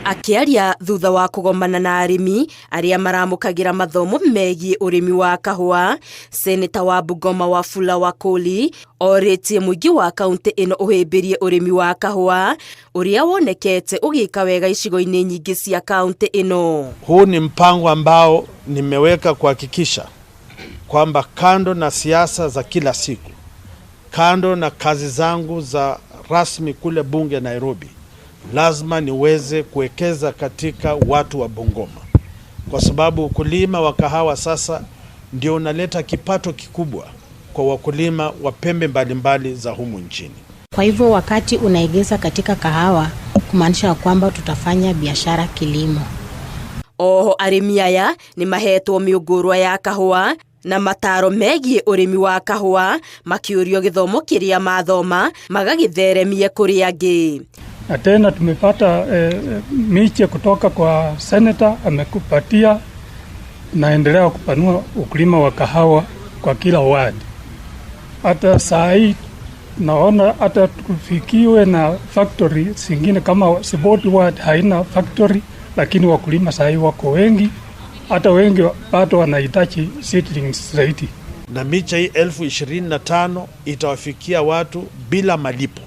Akĩaria thutha wa kũgomana na arĩmi arĩa maramũkagĩra mathomo megiĩ ũrĩmi wa kahũa, Seneta wa Bungoma Wafula Wakoli orĩtie mũingĩ wa kaunti ĩno ũhĩmbĩrie ũrĩmi wa kahũa ũrĩa wonekete ũgĩka wega icigo-inĩ nyingĩ cia kaunti ĩno. Huu ni mpango ambao nimeweka kuhakikisha kwamba kando na siasa za kila siku, kando na kazi zangu za rasmi kule bunge Nairobi, lazima niweze kuwekeza katika watu wa Bungoma, kwa sababu ukulima wa kahawa sasa ndio unaleta kipato kikubwa kwa wakulima wa pembe mbalimbali za humu nchini. Kwa hivyo wakati unaegeza katika kahawa, kumaanisha kwamba tutafanya biashara kilimo. Oho arĩmi aya nĩ mahetwo mĩũngũrwa ya kahũa na mataro megiĩ ũrĩmi wa kahũa, makĩũrio gĩthomo kĩrĩa mathoma magagĩtheremie kũrĩ angĩ. Na tena tumepata miche kutoka kwa seneta amekupatia, naendelea kupanua ukulima wa kahawa kwa kila ward. Hata saa hii naona hata tufikiwe na factory zingine kama Siboti ward haina factory, lakini wakulima saa hii wako wengi, hata wengi bado wanahitaji seedlings zaidi. Na miche hii 25,000 itawafikia watu bila malipo,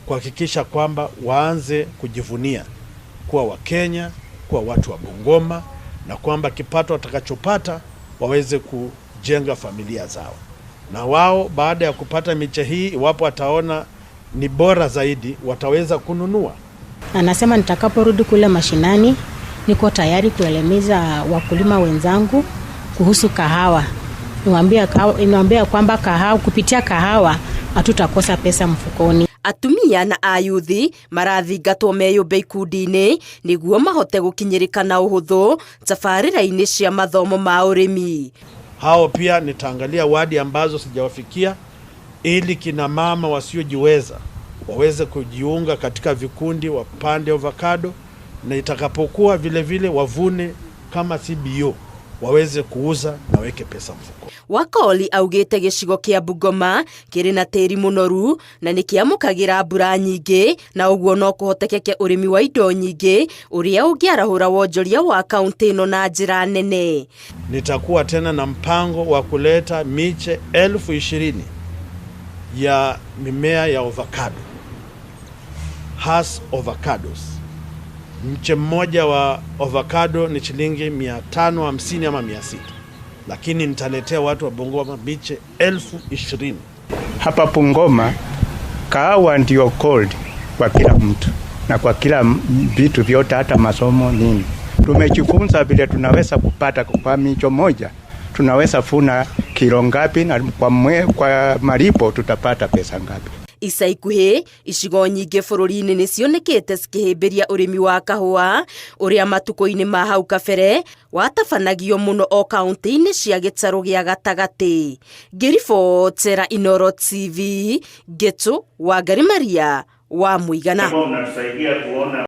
kuhakikisha kwamba waanze kujivunia kuwa Wakenya, kuwa watu wa Bungoma, na kwamba kipato watakachopata waweze kujenga familia zao. Na wao baada ya kupata miche hii, iwapo wataona ni bora zaidi, wataweza kununua. Anasema nitakaporudi kule mashinani, niko tayari kuelemiza wakulima wenzangu kuhusu kahawa. Niwaambia kwamba kahawa, kupitia kahawa hatutakosa pesa mfukoni. Atumia na ayuthi marathingatwo meyũmbe ikundi-inĩ nĩguo mahote gũkinyĩrĩka na ũhũthũ tabarĩra-inĩ cia mathomo ma ũrĩmi. Hao pia nitaangalia wadi ambazo sijawafikia, ili kina mama wasiojiweza waweze kujiunga katika vikundi, wapande avocado, na itakapokuwa vile vile wavune kama CBO waweze kuuza na weke pesa mfuko. Wakoli augĩte gĩcigo kĩa Bungoma kĩrĩ na tĩri mũnoru na nĩ kĩamũkagĩra mbura nyingĩ, na ũguo no kũhotekeke ũrĩmi wa indo nyingĩ ũrĩa ũngĩarahũra wonjoria wa kaunti ĩno na njĩra nene. Nitakuwa tena na mpango wa kuleta miche 20,000 ya mimea ya avocado, Hass avocados. Mche mmoja wa avocado ni shilingi 550 ama 600, lakini nitaletea watu wa Bungoma miche 20,000. Hapa Bungoma kahawa ndio gold kwa kila mtu na kwa kila vitu vyote, hata masomo nini. Tumejifunza vile tunaweza kupata kwa micho moja, tunaweza funa kilo ngapi, na kwa malipo tutapata pesa ngapi. Ica ikuhĩ icigo nyingĩ bũrũri-inĩ nĩ cionekete cikĩhĩmbĩria ũrĩmi wa kahũa ũrĩa matukũ-inĩ ma hau kabere watabanagio mũno o kaunti-inĩ cia gĩtarũ gĩa gatagatĩ. Ngĩribotera Inooro TV, Ngĩtũ Wangari Maria wa Mũigana. Mnatusaidia kuona.